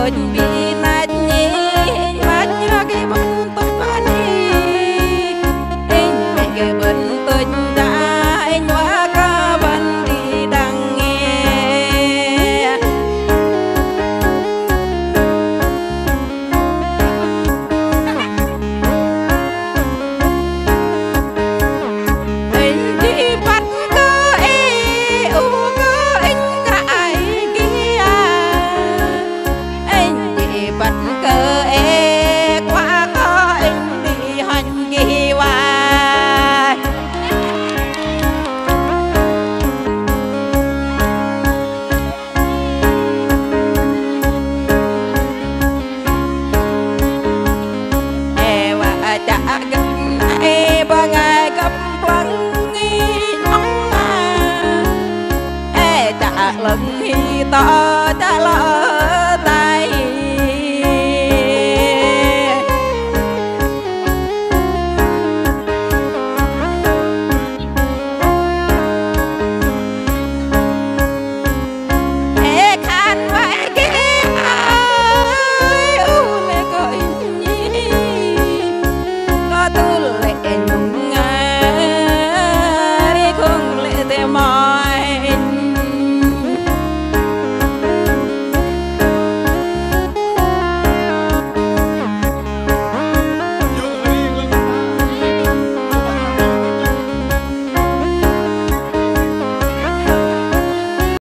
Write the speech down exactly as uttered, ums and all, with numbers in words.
Inh bĭ naih inh măt ră kơ bơ̆n tŭch bơ̆n inh, inh bĭ kơ bơ̆n tŭch dah inh wă kơ bơ̆n đĭ đăng. Inh đĭ băt kơ ê, ưh kơ inh kră ai kiơ. Inh đĭ băt kơ ê, kuă kơ inh đĭ hơnh kiơ wă. Ê wă chă gơ̆p ê bơngai gơ̆p plơ̆ng inh ŏng a. Ê chă 'lơ̆ng hi tŏ chă lơ